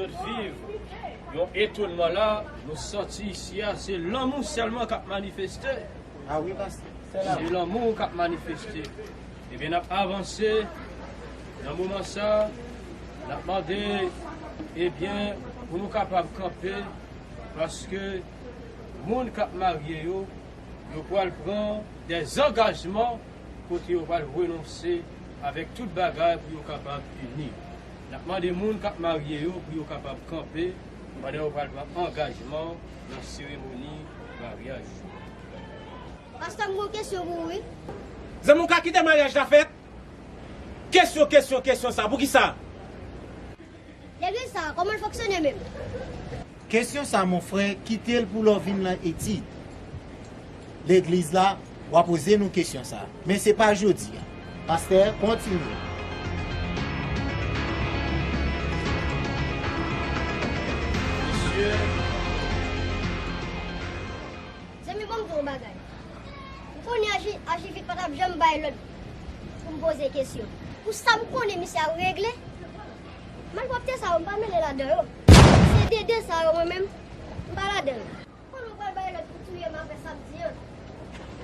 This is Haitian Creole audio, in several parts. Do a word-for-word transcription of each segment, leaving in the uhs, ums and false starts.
Viv yon etonnman la, nou santi isi a, se lanmou sèlman k ap manifeste. Ah wi, pastè. Se lanmou k ap manifeste. Ebyen, n ap avanse nan moman sa, n ap mande, ebyen, pou nou kapab kanpe, paske moun k ap marye yo, yo pral pran dè zangajman kote yo pral renonse avèk tout bagay pou yo kapab ini. N ap mande moun k ap marye yo pou yo kapab kanpe pandan yo pral pran angajman nan seremoni maryaj yo. Pastè, m gen yon kesyon pou ou, wi. Zanmi w ka kite maryaj la fèt? Kesyon, kesyon, kesyon sa, poukisa? Legliz sa, kòman l fonksyone menm? Kesyon sa, mon frè, kite l pou lè w vin nan etid legliz la, w a poze nou kesyon sa. Men se pa jodi a. Pastè, kontinye. Mesye. Zanmi, ban m di w yon bagay. M konnen Aji-, Ajivit pa t ap janm bay lòd pou m poze kesyon. Pou sa m konnen misye ap regle, malpwòpte sa yo, m pa mele ladan yo. Se dede sa yo, mwen menm, m pa ladan yo. Konnen w pral bay lòd pou touye m apre sa m di an.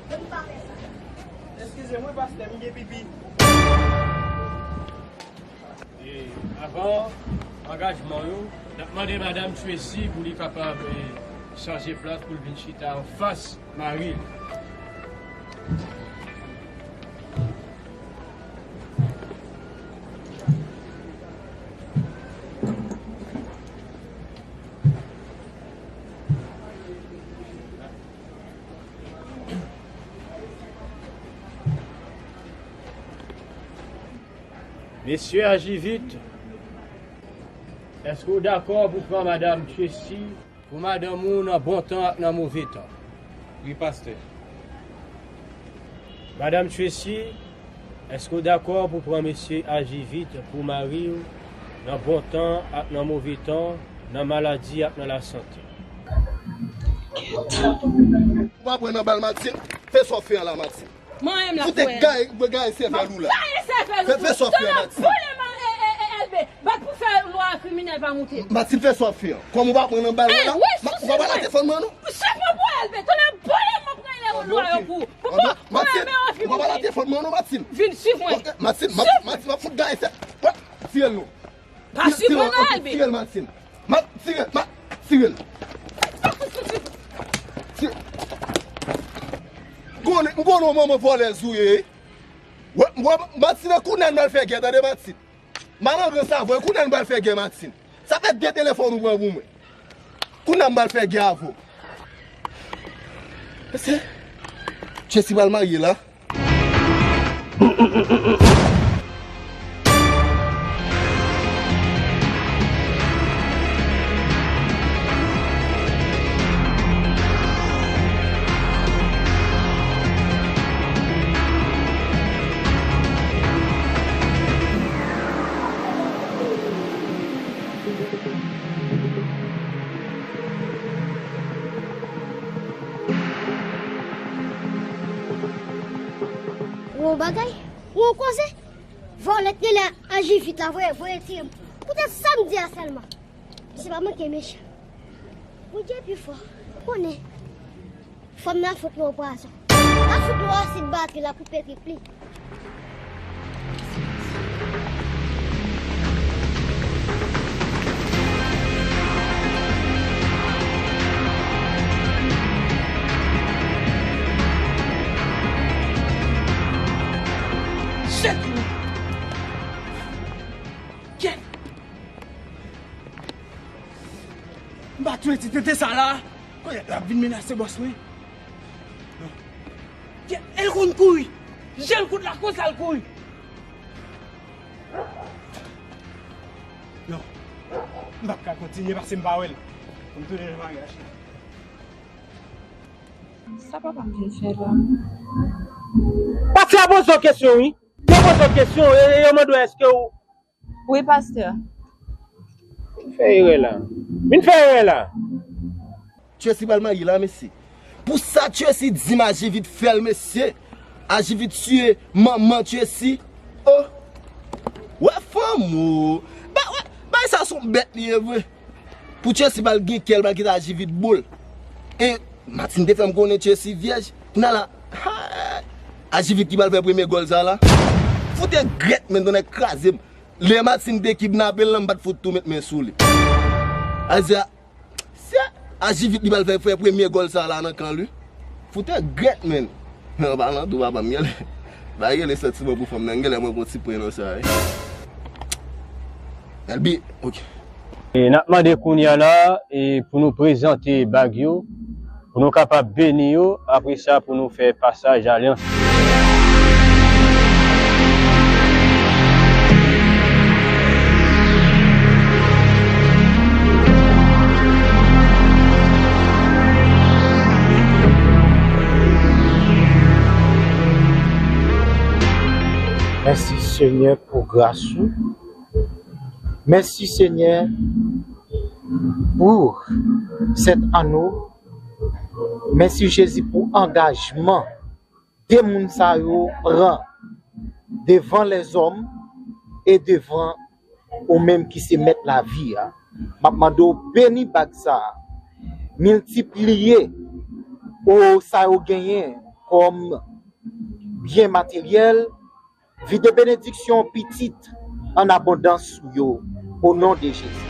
Mwen m pa fè sa. Eskize mwen, pastè, m gen pipi. E avan angajman yo, n ap mande Madam Tracy pou li kapab, e, chanje plas pou l vin chita anfas mari l. Mesye Ajivit, èske w dakò pou pran Madam Tracy pou madanm ou nan bon tan ak nan move tan? Wi, pastè. Madam Tracy, èske w dakò pou pran mesye Ajivit pou mari w nan bon tan ak nan move tan, nan maladi ak nan lasante? Ou pa pran nan bal, Martine? Fè sa w fè an la, Martine. Mwen menm la. Fout gaye, gaye sèvèl ou la. Gaye sèvèl ou. Fè, fè sa w fè an, Martine. Tande, boule m, e, e, e, Elbe. Bat pou fè lwa kriminèl pa moute. Martine, fè sa w ap fè an. Kòm ou pa pran nan bal la, ou pa pale a telefòn mwen non. Swiv mwen pou Elbe. Tande, boule m, mwen pran lwa yo pou ou. Pou, pou, pou Elbe, ou pa pale a telefòn mwen non, Martine. Vin swiv mwen. Martine, Martine, m ap fout gaye sèvèl. Tire l non. Pa swiv mwen non, Elbe. Tire l, Martine. Ma, tire, ma, tire l. Tire. M konnen, m konnen w manman vòlèz ou ye. Wè, wè, Martine, kounye a n pral fè gè, tande, Martine. Malandren sa vre, kounye a n pral fè gè, Martine. Sa fè de telefòn ou pran pou mwen. Kounye a m pral fè gè avè w. Mesye, Tracy pral marye la. Ou yon bagay? Ou yon koze? Vòlè t genlè aji vit la, voye, voye tire m. Poutèt sa m di a sèlman. Misye pa manke mechan. Bondye pi fò. Konnen. Fanm nan fout yon pwazon. L ap fout yon asid batri la pou petri pli. Shit! Kèt! M pa touye ti tete sa la. Kounye a l ap vin menase bòs mwen. Non. Kèt, e l konn kouri. Je l kout la konsa l kouri. Non. M p ap ka kontinye pase m pa wè l. Pou m tounen nan maryaj la. Sa papa m vin fè la? Pati a poze w kesyon, wi. Yo poze w kesyon, e, e yo mande w èske w Wi, pastè. Vin fè erè la. Vin fè erè la. Tracy pral marye la, mesye. Pou sa Tracy di m Ajivit fè l, mesye. Ajivit tiye manman Tracy. Oh. Wè fanm ou. Ba, wè, ba Sa se yon bèt li ye vre. Pou Chelsea pral gen kè l, pral kite Ajivit bo l. E Martine te fè m konnen Chelsea vyèj. Kounye a la, ha, Ajivit ki pral fè premye gòl sa la. Fout regrèt, men, tonnè kraze m. Lè Martine te kidnape l lan, m pa t fout tou met men sou li. Aze a, se Ajivit li pral fè, fè premye gòl sa la nan kan li. Fout regrèt, men. An palan tou, papa m, genlè, ba genlè santiman pou fanm nan, genlè mwen gon ti pwen nan sa, wi. L B, ok. E n ap mande kounye a la, e pou nou prezante bag yo, pou nou kapab beni yo, apre sa pou nou fè pasaj alyans. Mèsi, Senyè, pou gras ou. Mèsi, Senyè, pou sèt anno. Mèsi, Jezi, pou angajman de moun sa yo pran devan lèzòm e devan ou menm ki se mèt lavi a. M ap mande w beni bag sa a, miltipliye ou sa yo genyen kòm byen materyèl, vide benediksyon pitit an abondans sou yo, o non de Jezi.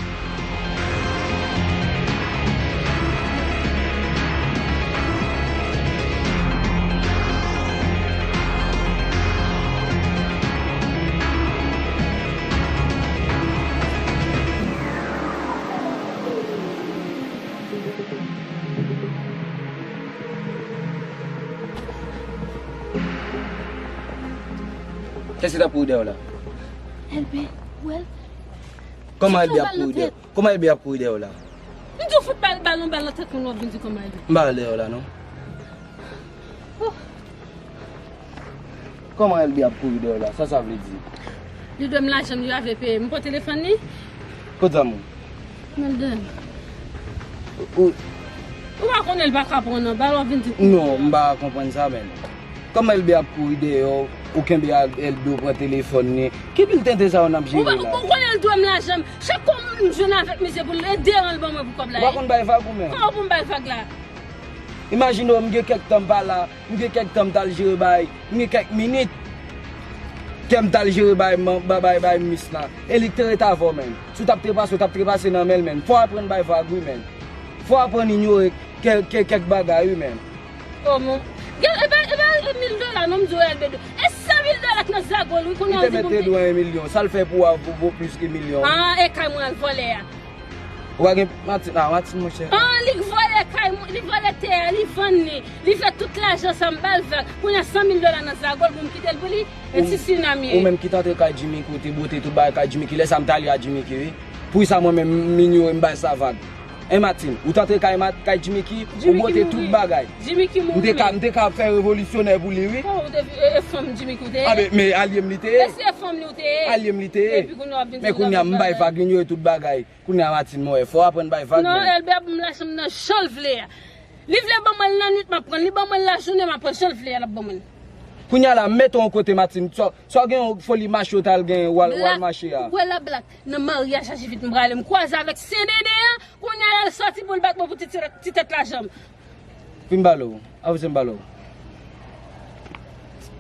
Kiyès ki t ap kouri dèyè w la? L B, w wè l? Kòman L B ap kouri dèyè w? Kòman L B ap kouri dèyè w la? M di w fout bal, bal yon bal nan tèt mwen, w ap vin di kòman L B. M pa al dèyè w la, non. Oh. Kòman L B ap kouri dèyè w la? Sa sa vle di? Li dwe m lajan m, li pa vle peye m. M pran telefòn li. Kot zam ou? Nan l dèyè. Ou, ou pa konnen l pa ka pran nan bal, w ap vin di. Non, m pa konprann sa, menm. Kòman L B ap kouri dèyè w, ou kenbe L B, ou pran telefòn li? Ki pil tenten sa yo n ap jere la? Ou pa, ou konnen l dwe m lajan m. Chak kou m jwenn avèk misye pou l, e de an l ban mwen pou kòb la. Ou pa konn bay vag ou menm? Kòman pou m bay vag la? Imajine w, m gen kèk tan m pa la, m gen kèk tan m t al jere bay, m gen kèk minit kè m t al jere bay, bay, bay, bay mis la. E li k te ret avè w, menm. Si w t ap trepase, w t ap trepase nan men l, menm. Fò w aprann bay vag, wi, menm. Fò w aprann inyore kè, kè, kèk bagay, wi, menm. O, mon. Gen, e pa, e pa mil dola, non, m di w, L B dwe. E san mil dola k nan zago l, wi, kounye a ou di pou m peye. Li te mèt te dwe yon milyon. Sa l fè pou w a vo, vo plis ke milyon. Ah, e kay mwen al vòlè a. Ou pa gen Martine, ah, Martine, monchè. Ah, li vòlè kay mwen, li vòlè tè a, li vann li, li fè tout lajan sa, m ba l vag. Kounye a san mil dola nan zago l pou m kite l pou li. E ti sinam ye. Ou menm ki t antre kay Jimmicky, ou te bwote tout bagay kay Jimmicky. Lè sa m t ale a Jimmicky, wi. Poukisa mwen menm m inyore, m bay sa vag? Hein, Martine, ou t antre kay, kay Jimmicky, ou bwote tout bagay. Jimmicky mouri. M te ka, m te ka fè revolisyonè pou li, wi. Oh, ou te, e, e fanm Jimmicky ou te ye? Ah, men, men alye m li te ye. E si e fanm li ou te ye? Alye m li te ye. Epi kounye a w ap vin di m bay vag. Men kounye a m bay vag, inyore tout bagay. Kounye a Martine, mwen, fò w aprann bay vag, non, men. L B ap ban m lajan m nan jan l vle a. Li vle ban mwen l nan nwit, m ap pran l. Li ban mwen l lajounen, m ap pran l jan l vle a, l ap ban mwen l. Kounye a la, mete w yon kote, Martine. Sa, sa w gen yon foli mache w t al gen, w al, w al mache a. Black, ou kwè la, Black? Nan maryaj Ajivit m prale, m kwaze avèk Sen Dede a. Kounye a la, l sòti pou l bat mwen pou ti, ti, ti tèt lajan m. Vin m pale w. Avanse m pale w.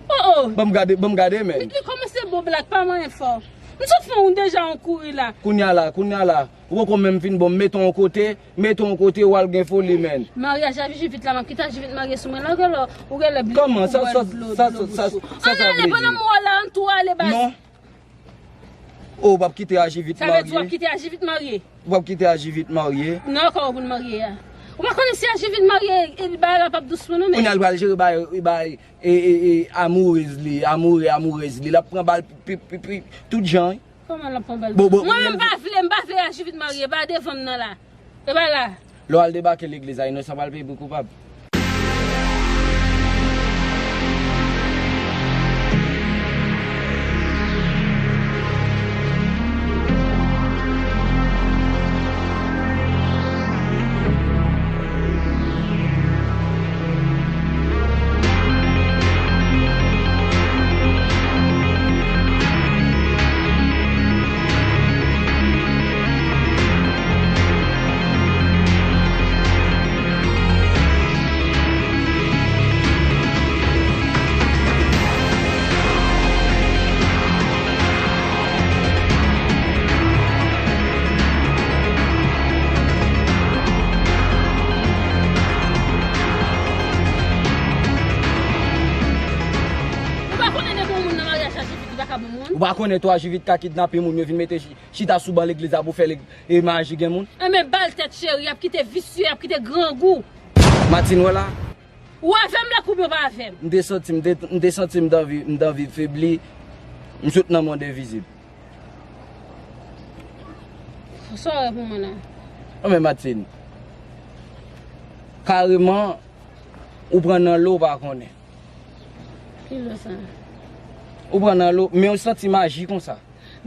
Oh, oh. Ban m gade, ban m gade, men. Li, li kòmanse bon, Black, pa manyen fò. M sot fè yon deja yon kouri la. Kounye a la, kounye a la. Ou poko menm fin bon, mete w yon kote, mete w yon kote, w al gen foli, men. Maryaj Ajivit la, m ap kite Ajivit marye sou mwen la, ou genlè, ou genlè bliye pou bwè dlo, dlo bouch ou. Kòman? Sa, sa, sa, sa, sa, sa sa vle di? Pandan m wè w la, ann tou ale baz. Non. Oh, w p ap kite Ajivit marye? Sa vle di w ap kite Ajivit marye? W ap kite Ajivit marye? Non, kòman pou n marye a? Ou pa konnen si Ajivit marye, e, bagay la p ap dous pou nou, men. Kounye a l pral jere bay, bay, e, e, e, amourez li, amoure, amourez li. L ap pran bal pi, pi, pi, tout jan, wi. Kòman l ap pran bal? Bon, bon, mwen menm m pa vle, m pa vle Ajivit marye, pa devan m nan la. E pa la. Lè w al debake legliz la, inosan pral peye pou koupab. Ou pa konnen tou Ajivit ka kidnape moun, yo vin mete chi-, chita sou ban legliz la pou fè leg-, e maji gen moun? Enben, bal tèt cheri, y ap kite visye, y ap kite grangou. Matin, wè la. Ou avè m la oubyen ou pa avè m? M te santi, m te, m te santi m t anvi, m t anvi febli. M sot nan mond envizib. Sa w wè pou mwen la? Anben, Matin. Kareman, ou pran nan lo, ou pa konnen. Ki lo sa? Ou pran nan lo, men ou santi maji konsa.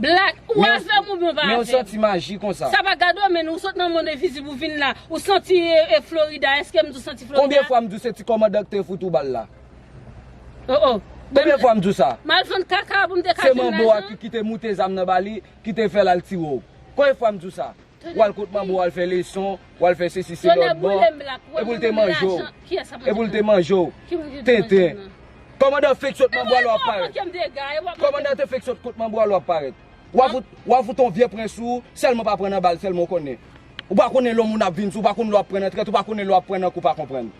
Black, ou avè m oubyen ou pa avè m? Men ou santi maji konsa. Sa pa gade w, men ou sot nan mond envizib, ou vin la. Ou santi, e, e, Florida. Èske m di w santi Florida? Konbyen fwa m di w se ti kòmandan ki te fout ou bal la? Oh, oh. Konbyen fwa m di w sa? M al vann kaka pou m te ka jwenn lajan. Se manbo a ki, ki te moute zam nan ba li, ki te fè l al tire w. Konbyen fwa m di w sa? W al kot manbo, w al fè leson, w al fè sesi, se lòt bò. Epi l te manje w. Epi l te manje w. Tenten. Kòmandan fenk sot manbo a lè w ap parèt. Kòmandan te fenk sot kot manbo a lè w ap parèt. W a fout, w a fout on vye pran sou ou, sèlman pa pran nan bal, sèlman w konnen. Ou pa konnen lè yon moun ap vin sou ou, ou pa konn lè w ap pran nan trèt, ou pa konnen lè w ap pran nan kou pa konprann.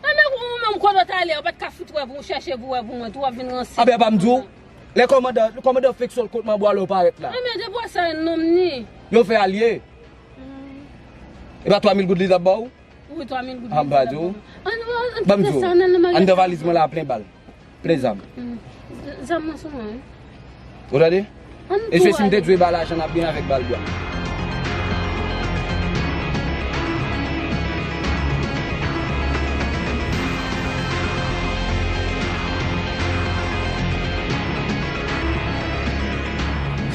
Enben, ou menm, kote w t ale a, ou pa t ka fout wè pou w chèche pou wè pou mwen tou, w ap vin ranse. Anben, pa m di w, lè kòmandan, kòmandan fenk sot kot manbo a lè w parèt la. Enben, depi w wè sa, yon nonm ni. Yo fè alye. E pa twa mil goud li t ap ba w? Wi, twa mil goud. An ba di w. Ban m di w. Anndan valiz mwen la plen bal. Plen zam. Zam nan sou mwen, wi. Ou tande? E se si m te di w e ba lajan n ap gen avèk bal bwa.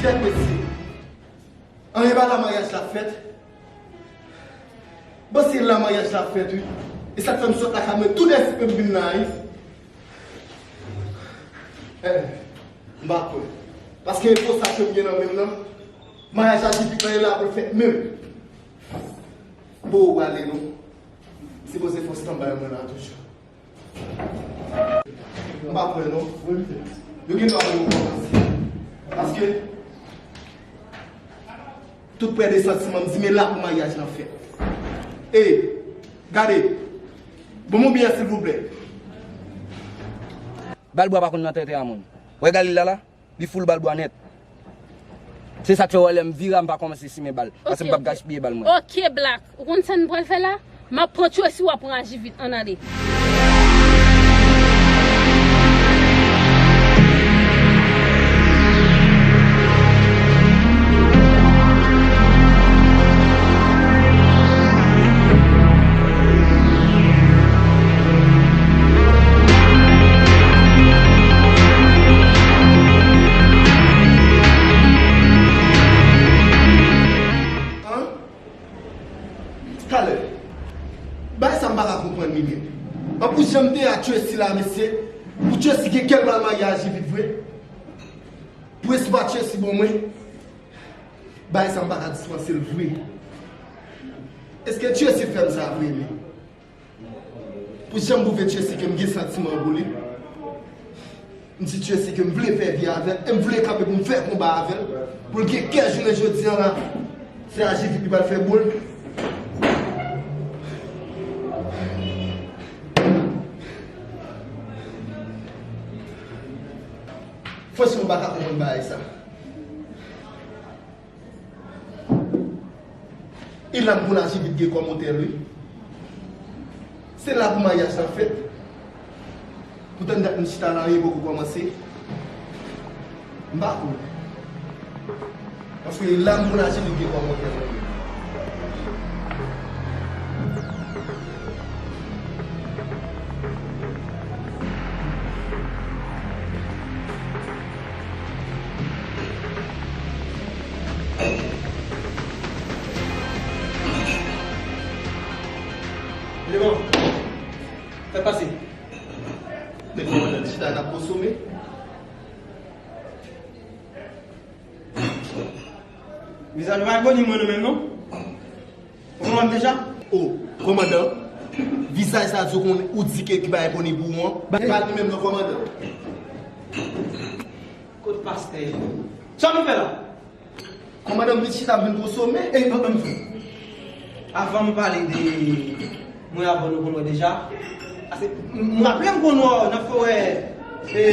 Chèk mesye. Anyen pa la maryaj la fèt. Bon, se la maryaj la fèt, wi. E sa k fè m sot lakay mwen tou dèsipe m vin la, wi. Eh, m pa kwè. Paske enfo sa ke m gen nan men m nan, maryaj la tipi nan e la pou l fèt menm. Bon, ou ale non. M sipoze fè yon standby mwen la toujou. M pa kwè non. Yo gen dwa pou yo kòmanse. Paske tout prè de santiman m di men la pou maryaj lan fèt. E, gade, bon mwen byen silvouplè. Bal bwa pa konn nan tenten a moun. Wè Galil la la? Li foul bal bwa nèt. Se sa k fè w wè lè m vire a, m pa kòmanse simen bal. Paske m p ap gaspiye bal mwen. Ok, Black. Ou konn sa n pral fè la? M ap pran Tracy, w ap pran Ajivit. Ann ale. An? Talè. Bagay sa m pa ka konprann li menm. An pou jan m te a Tracy la, mesye, pou Tracy gen kè l pral marye a Ajivit vre. Pou espwa Tracy bon mwen. Bagay sa m pa ka dispanse l vre. Èske Tracy fè m sa vre menm? Pou jan m pwouve Tracy ke m gen santiman pou li. M di Tracy ke m vle fè vi avè l, e m vle kanpe pou m fè konba avè l, pou l gen kè jounen jodi a la. Se Ajivit ki pral fè boul. Franchman, m pa ka konprann bagay sa. E la m konn Ajivit gen kòm otèl, wi. Se la pou maryaj la fèt. Poutan dat m chita la, anyen poko kòmanse. M pa kwè. Paske e la m konn Ajivit gen kòm otèl, wi. Eleman, fè pase. Men kòmandan chita k ap konsome. Mezanmi, pa gen mwen non menm non. Ou konprann deja? O, kòmandan, vizaj sa di w konn ou di ke ki bay boni pou ou an. Ba li menm non, kòmandan. Kot pastè? Sa nou fè la? Kòmandan, m vin chita, m vin konsome. E, m, m, avan m pale de mwen, avan nou konn wè deja. Paske m, m raple m konn wè w nan forè, e,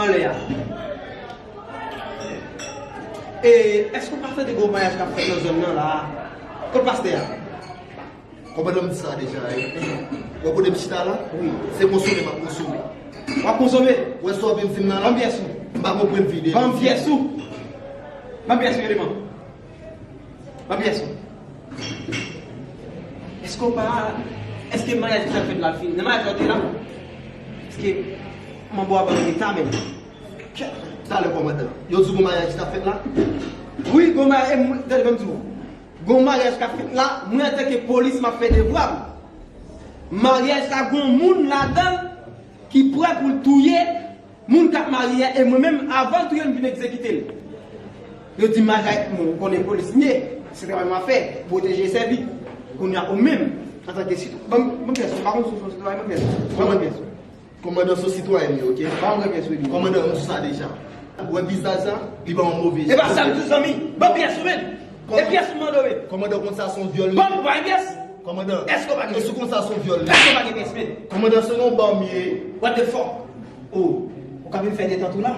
anlè a. E, èske w pa tande gen yon maryaj k ap fèt nan zòn nan la a? Kot pastè a? Kòmandan, m di sa deja, wi. Wè kote m chita la? Wi. Se konsome m ap konsome. W ap konsome? Wè sa w vin di m nan la? Ban m pyès ou. M pa konprann vide. Ban m pyès ou. Ban m pyès ou, Eleman. Ban m pyès ou. Èske w pa, èske maryaj ki t ap fèt la fini? Nan maryaj la w te la? Èske manbo a ban m reta menm? Talè, kòmandan. Yo di w gon maryaj ki t ap fèt la? Wi, gon maryaj, e mwen, tande, ban m di w. Gon maryaj k ap fèt la, mwen antanke polis, m ap fè devwa m. Maryaj la, gon moun ladan l ki prè pou l touye moun k ap marye a, e mwen menm, avan l touye l, m vin egzekite l. Yo di m maryaj, bon, ou konnen polis m ye, se travay mwen ap fè, pwoteje e sèvi. Kounye a, ou menm, antanke sitwayen, ban m, ban m pyès ou, m pa konn si w se yon sitwayen, ban m pyès ou, ban m pyès ou. Kòmandan, se yon sitwayen m ye, oke? Ban m pyès ou, Eleman. Kòmandan, m di sa deja. Ou wè vizaj sa, li ban yon move jan. E pa sa m di w, zanmi. Ban m pyès ou, menn. E pyès ou m mande w, menn. Kòmandan, konn sa se yon vyòl li. Ban m, ba m pyès. Kòmandan. Èske w pa gen? Èske w konn sa se yon vyòl li? Èske w pa gen pyès, menn? Kòmandan, se yon banm ye. What the fuck? Oh, ou ka vin fè detant ou la?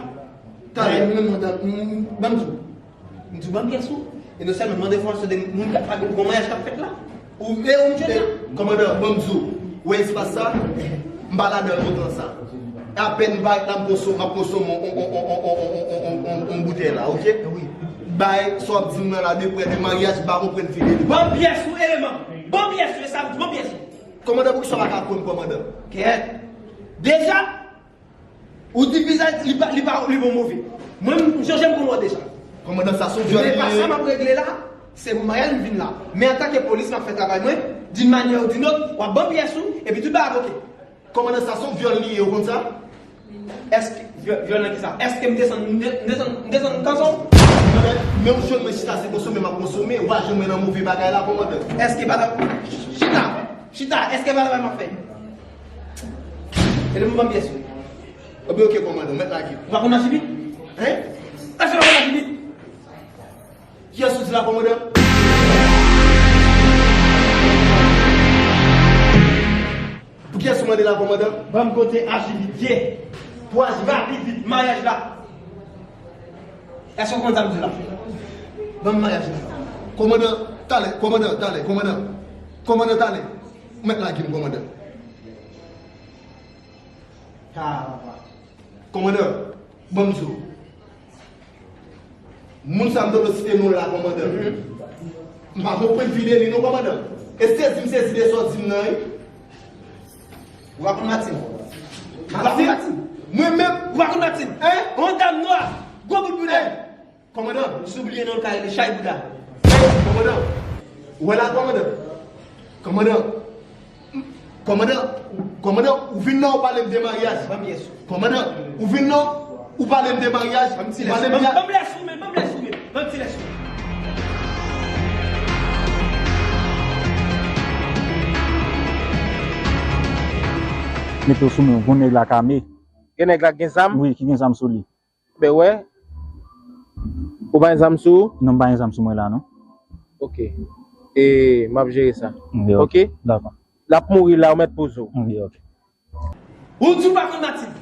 Talè. Mwen menm, mwen, ban m di w. M di w ban m pyès ou. E non sèlman m mande enfòmasyon de moun k ap, gon maryaj k ap fèt la. Ou, e ou m chèche. Kòmandan, ban m di w. Ou wè espas sa? M pa ladan l lontan sa. Apèn m parèt la, m konsome, m ap konsome on, on, on boutèy la, oke? Wi. Bay sa w ap di m nan la, de prè, de maryaj, m pa konprann fideli. Ban m pyès ou, Eleman. Ban m pyès ou, e sa m di, ban m pyès ou. Kòmandan, poukisa w pa ka konn, kòmandan? Kèt. Deja, ou di vizaj li pa, li pa, li bon move. Mwen, m chanje m pou mwen deja. Kòmandan, sa se yon vyòl li ye. Men pa sa m ap regle la, se pou maryaj m vin la. Men antanke polis, m ap fè travay mwen, d'une manière ou d'une autre, w ap ban pyès ou, epi tout bagay ap oke. Kòmandan, sa se yon vyòl li ye, ou konn sa? Èske, vyò-, vyòl nan kisa? Èske m desann, m de-, m desann, m desann kanson? Men, men ou jwenn mwen chita, se konsome m ap konsome, ou pa jwenn mwen nan move bagay la, kòmandan. Èske pa, chita, chita, èske pa travay m ap fè? E de m ban pyès ou. Ebyen, oke, kòmandan, ou mèt lage. Ou pa konn mache vit? Hein? Èske ou pa konn mache vit? Kiyès ou di la, kòmandan? Pou kiyès ou mande la, kòmandan? Ban m kote aji vit ye. Pou aji rapid vit, maryaj la. Èske ou konn sa m di la? Ban m maryaj la. Kòmandan, talè, kòmandan, talè, kòmandan. Kòmandan, talè. Ou mèt lage m, kòmandan. Ka, papa. Kòmandan, ban m di w. Moun sa m t ap site non l la, kòmandan. Mhm. M pa konprann fideli non, kòmandan. E sezi m sezi de sa w di m nan, wi. Ou pa konn Martine? Ou pa konn Martine? Mwen menm? Ou pa konn Martine? Hein? Yon dam nwa, gwo bout bounèt. Kòmandan, m sou bliye non l ka rele Chay Bouda. Kòmandan, ou wè la, kòmandan? Kòmandan, kòmandan, kòmandan, ou vin la, ou pale m de maryaj. Ban m pyès ou. Kòmandan, ou vin la, ou pale m de maryaj. Ban m ti lès ou, ban m lès ou, men, ban m lès ou, men, ban m ti lès ou. Mete w sou mwen, bon nèg la kame. Gen nèg la gen zam? Wi, ki gen zam sou li. Ben wè. Ou pa gen zam sou ou? Non, m pa gen zam sou mwen la, non. Ok. E m ap jere sa. Ok, ok. Ok? Dakò. L ap mouri la, ou mèt poze w. Ok, ok. Ou di w pa konn Martine?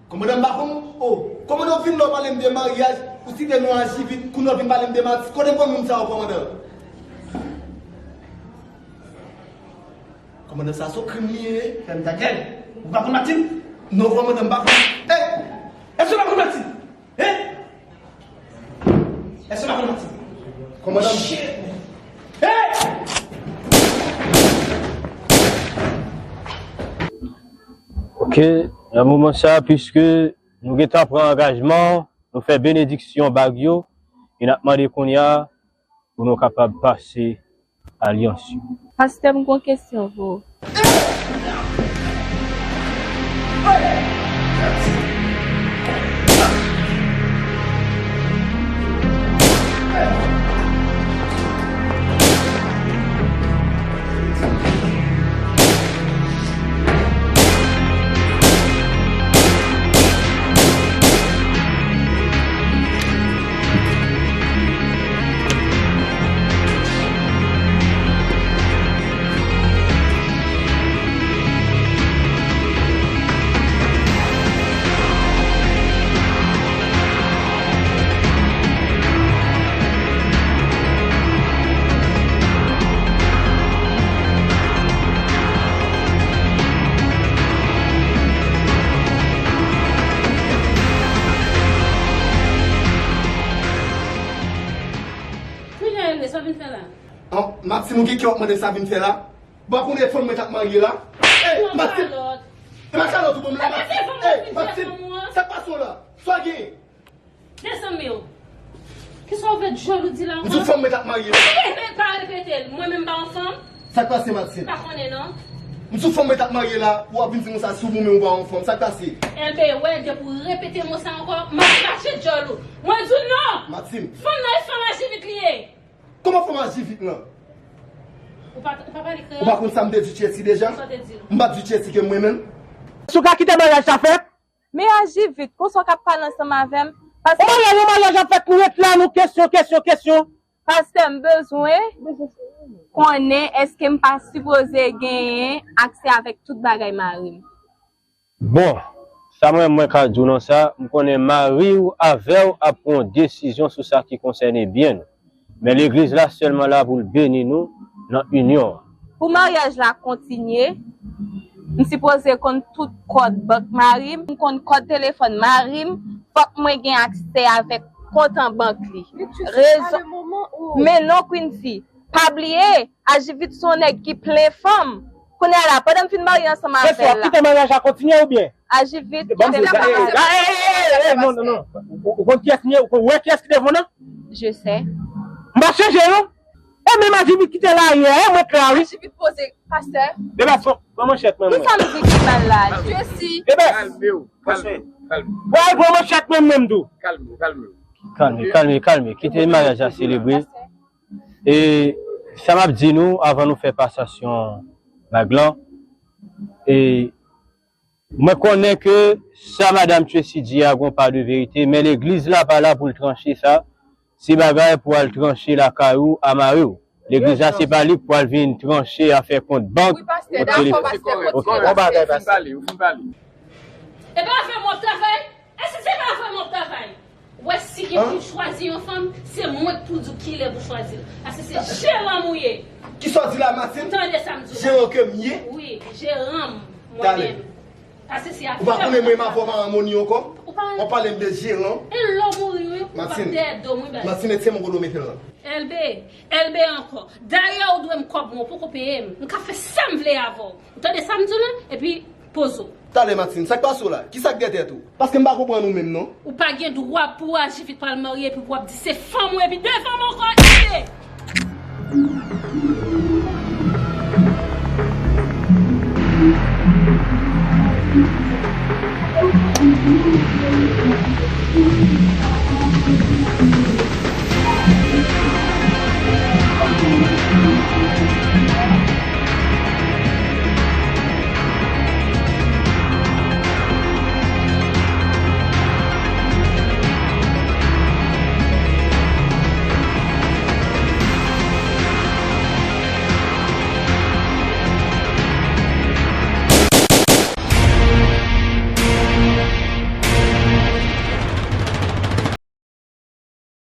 Kòmandan, m pa konn, oh, kòmandan, w vin la, w pale m de maryaj, ou site non Aji vit, kounye a w vin pale m de Martine. Kote m konn moun sa yo, kòmandan? Kòmandan, sa se yon krim li ye. Fèm ta gèl. Ou pa konn Martine? Non, kòmandan, m pa konn. Hey! Èske w pa konn Martine? Hein? Èske w pa konn Martine? Kòmandan. Shit! Hey! Ok, nan moman sa, piske nou gentan pran angajman, nou fè benediksyon bag yo, e n ap mande kounye a, pou nou kapab pase alyans yo. Pastè, m gon kesyon pou ou. Maxime, ou gen kè w ap mande m sa vin fè la? Bon, konnen fanm mwen t ap marye la? Ey, Maxime! E pa kalòt ou ban m la, Maxime! Ey, Maxime! Sa k pase w la? Sa w gen? Desann men w. Kisa w vle djòl ou di la ankò? M sou fanm mwen t ap marye la. Repete, pa repete l. Mwen menm m pa yon fanm? Sa k pase, Maxime? M pa konnen non. M sou fanm mwen t ap marye la, ou ap vin di m sa sou mwen, men ou pa yon fanm. Sa k pase? Elbe, wè, depi w repete mo sa ankò, m ap rache djòl ou. Mwen di w non! Maxime. Fanm nan e fanm Ajivit li ye. Kòman fanm Ajivit lan? Ou pa, ou pa pale kreyòl? Ou pa konn sa m te di Chessy deja? Sa w te di l? M pa t di Chessy ke mwen menm. Si w ka kite maryaj sa fèt? Men Ajivit, konsa w ka pale ansanm avè m? Paske yon maryaj, yon maryaj ap fèt, nou ret la, nou kesyon, kesyon, kesyon. Pastè, m bezwen konnen èske m pa sipoze genyen aksè avèk tout bagay mari m? Bon, sa mwen, mwen ka di w nan sa, m konnen mari w avè w ap pran yon desizyon sou sa ki konsène byen nou. Men legliz la sèlman la pou l beni nou nan inyon an. Pou maryaj la kontinye, m sipoze konn tout kòd bank mari m, konn kòd telefòn mari m, fòk mwen gen aksè avèk kont an bank li. Rezon, men non, Quincy, pa bliye, Ajivit se yon nèg ki plen fanm. Kounye a la, pandan m fin marye ansanm avè l la. Kite maryaj la kontinye oubyen? Ajivit, kite maryaj la. Non, non, non. Ou konn kiyès m ye? Ou wè kiyès ki devan nan? Je sais. M pa chanje non. E menm Ajivit kite la yè, e mwen k la wi. Ajivit poze, pastè. Bebès, pran manchèt mwen. Kisa m di ki mal la? Je suis. Bebès. Kalme w, kalme w, kalme w. Pral pran manchèt mwen menm tou. Kalme w, kalme w. Kalme, kalme, kalme. Kite maryaj la selebre. E sa m ap di nou avan nou fè pasasyon bag lan, e mwen konnen ke sa madanm Tracy di a gon pa de verite, men legliz la pa la pou l tranche sa. Se bagay pou al tranche lakay ou a mari w. Legliz la se pa li k pral vin tranche afè kont bank, kont telefòn. Ok. Ou fin pale, ou fin pale. E pa avè m w ap travay? Èske se pa avè m w ap travay? Wè, si gen pou chwazi yon fanm, se mwen k pou di w kilè pou chwazi l. Paske se jeran m ou ye. Kisa w di la, Martine? Tande sa m di w la. Jeran ke m ye? Wi, jeran m, mwen menm. Paske se afè m. Ou pa konnen mwen m avè w pa an moni ankò? W ap pale m de jeran? E lè w mouri, wi, ou p ap dèyè do m, wi, baz. Martine, e tyen mwen kote w mete l lan. Elbe, Elbe ankò. Dayè, ou dwe m kòb mwen, ou poko peye m. M ka fè sa m vle avè w. Ou tande sa m di w la? Epi, poze w. Talè, Martine, sa k pase w la? Kisa k dèyè tèt ou? Paske m pa konprann ou menm, non. Ou pa gen dwa pou Ajivit pral marye epi pou w ap di se fanm ou epi de fanm ankò, Elbe!